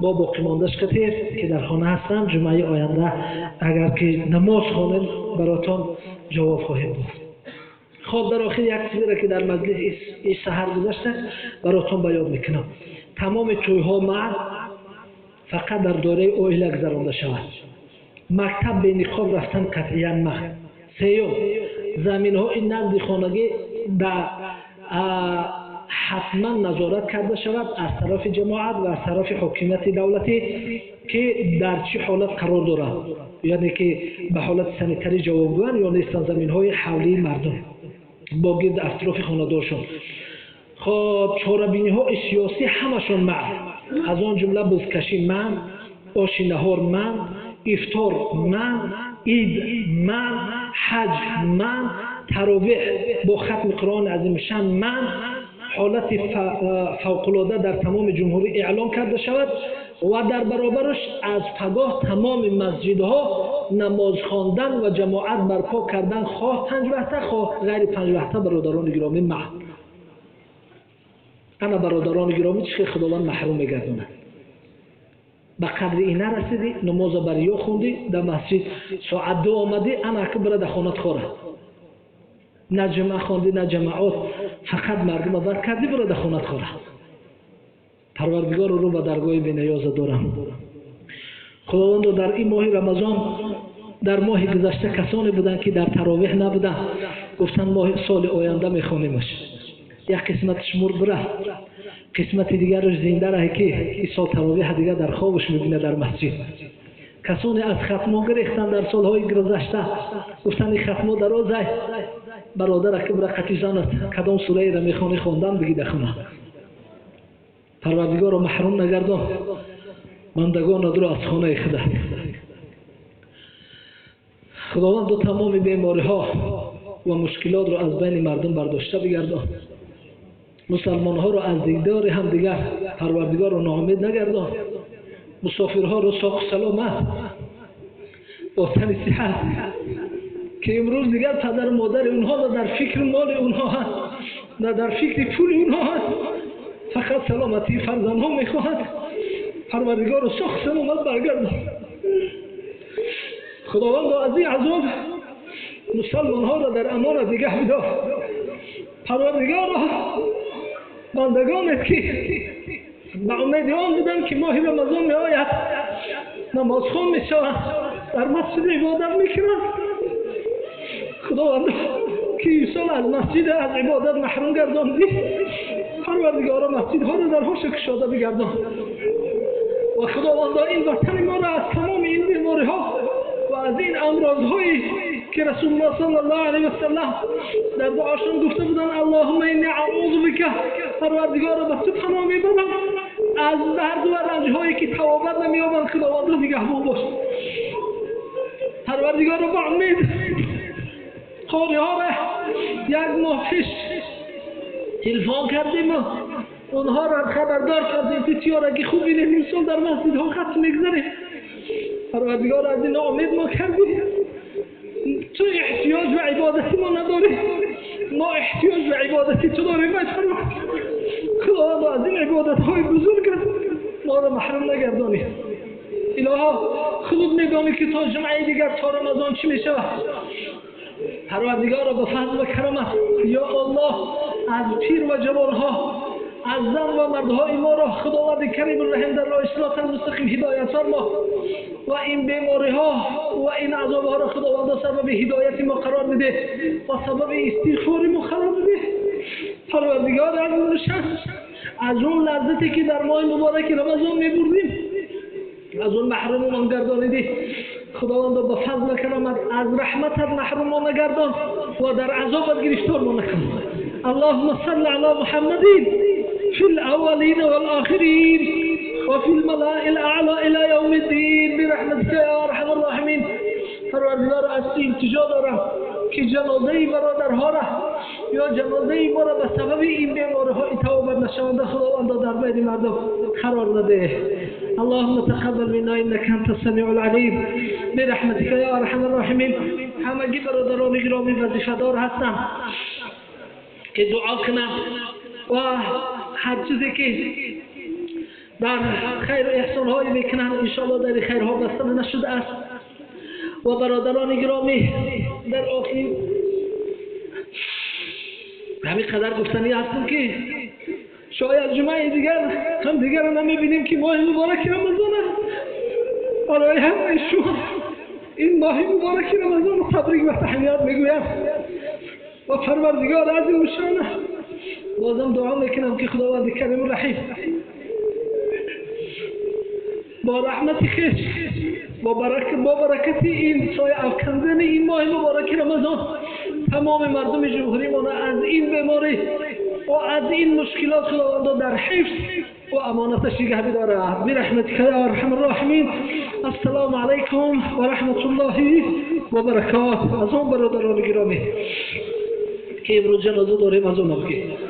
Бо боқимондаш қати ки дар хона ҳастанд, ҷумъаи оянда агар ки намоз хонем, баротон ҷавоб хоҳем дод. Хоб, дар охир як чизеро ки дар маҷлис ин саҳар гузашта, баротон баён мекунам. Тамоми тӯйҳо манъ, фақат дар доираи оила гузаронда шавад. Мактаб бениқоб рафтан қатъиян манъ. Сеюм, заминҳои назди хонагӣ дар ҳатман назорат карда шавад аз тарафи ҷамоат ва аз тарафи ҳокимияти давлатӣ, ки дар чӣ ҳолат қарор дорад, яъне ки ба ҳолати санитарӣ ҷавобгӯянд ё нестанд заминҳои ҳавлии мардум бо гирди атрофи хонадоршон. Хоб, чорабиниҳои сиёсӣ ҳамашон манъ, аз он ҷумла бузкашӣ манъ, оши наҳор манъ, ифтор манъ, ид манъ, ҳаҷ манъ, таровеҳ бо хатми Қуръони азимушшаън манъ. Ҳолати фавқулода дар тамоми ҷумҳурӣ эълон карда шавад ва дар баробараш аз пагоҳ тамоми масҷидҳо намоз хондан ва ҷамоат барпо кардан, хоҳ панҷ вақта, хоҳ ғайри панҷ вақта, бародарони гиромӣ, манъ. Ана бародарони гиромӣ, чӣ хел Худованд маҳрум мегардонад. Ба қадри ин нарасидӣ, намоза бар ё хондӣ, дар масҷид соат 2 омадӣ, ана ака бира дар хонат хора. На ҷумъа хондӣ, на ҷамоат, фақат мардума бар кардӣ, бира дар хонат хора. Парвардигоро, рӯ ба даргоҳи бениёза дорам. Худовандо, дар ин моҳи Рамазон, дар моҳи гузашта касоне буданд, ки дар таровеҳ набуданд, гуфтанд моҳи соли оянда мехонимаш. Як қисматаш мурд бира, қисмати дигараш зинда раҳе, ки ин сол таровеҳ дигар дар хобаш мебинад дар масҷид. Касоне аз хатмо гирехтанд дар солҳои гузашта, гуфтанд ин хатмо дарозай, бародар, ака бира қати занат кадом сураеро мехонӣ, хондан бигӣ дар хона. Парвардигоро, маҳрум нагардон бандагонатро аз хонаи худат. Худованд тамоми бемориҳо ва мушкилотро аз байни мардум бардошта бигардон. Мусалмонҳоро аз дидори ҳамдигар Парвардигорро ноумед нагардон. Мусофирҳоро соқу саломат бо тани сиҳат, ки имрӯз дигар падару модари онҳо на дар фикри моли онҳо ҳаст, на дар фикри пули онҳо ҳаст, фақат саломатии фарзандҳо мехоҳад. Парвардигорро соқу саломат баргардон. Худовандо, аз ин азоб мусалмонҳоро дар амонат нигаҳ бидор. Парвардигоро, бандагонет ки ба умеди он буданд, ки моҳи Рамазон меояд, намозхон мешаванд, дар масҷид ибодат мекунанд, Худованд, ки инсон аз масҷид, аз ибодат маҳрум гардондӣ, Парвардигоро, масҷидҳоро дарҳоша кушода бигардон. Ва Худовандо, ин ватани моро аз тамоми ин бемориҳо ва аз ин амрозҳое ки Расулуллоҳ саллаллоҳу алайҳи васаллам дар дуошон гуфта буданд, Аллоҳумма инни аъузу бика, Парвардигоро, ба ту паноҳ мебарам аз дард ва ранҷҳое ки тавобат намеёбанд, Худовандо, нигаҳбон бош. Парвардигоро, ба умед қориҳоро як моҳ пеш телефон кардем, онҳоро хабардор кардем, ки тиёраги хуб бинем, имсол дар масҷидҳо хатм мегузарем. Парвардигор, аз ин ноумед мо кардӣ. Ту эҳтиёҷ ба ибодати мо надорӣ, мо эҳтиёҷ ба ибодати ту дорем. Худованд, аз ин ибодатҳои бузург моро маҳрум нагардонӣ. Илоҳо, худат медонӣ, ки то ҷумъаи дигар, то Рамазон чӣ мешавад. Парвардигоро, ба фазл ва карамат, ё Аллоҳ, аз пир ва ҷавонҳо, аз зан ва мардҳои моро, Худованди кариму раҳим, дар роҳи сироти мустақим ҳидоят фармо ва ин бемориҳо ва ин азобҳоро, Худовандо, сабаби ҳидояти мо қарор бидеҳ ва сабаби истиғфори мо қарор бидеҳ. Парвардигор, аз он лаззате ки дар моҳи мубораки Рамазон мебурдем, аз он маҳрумон гардонидӣ. Худовандо, ба фазл ва карамат аз раҳматат маҳрумон нагардон ва дар азобат гирифтор мо накун. Аллоҳумма салли ала Муҳаммадин في الأولين والآخرين وفي الملأ الأعلى إلى يوم الدين برحمتك يا أرحم الراحمين. پروردگار، از تو التجا دارم که جنازه برادرها را یا جنازه ما را به سبب این بیماری‌ها توبه نشونده، خداوند، در بین مردم قرار نده. اللهم تقبل منا انك انت السميع العليم برحمتك يا ارحم الراحمين. همگی برادران گرامی وظیفه دار هستند که دعا کنند و هر چیزی که در خیر و احسان‌هایی میکنند انشاءالله در خیرها بسته نشده است. و برادران گرامی، در آخر همین قدر گفتنی هستم که شاید جمعه دیگر هم دیگر رو نمیبینیم که ماه مبارک رمضان است. برای همه شما این ماه مبارک رمضان تبریک و تهنیت میگویم و پروردگار عظیم شانه بازم دعا میکنم که خداوند کریم رحیم با رحمت خویش، با برکت این سایه افکندن این ماه مبارک رمضان تمام مردم جمهوری ما از این بیماری و از این مشکلات خداوند در حفظ و امانتش نگه بدارد. برحمتک یا ارحم الراحمین. السلام علیکم و رحمت الله و برکاته. از آن برادران گرامی که امروز جنازه داریم از آن بگید.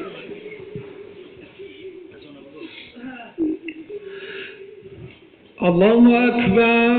الله اکبر.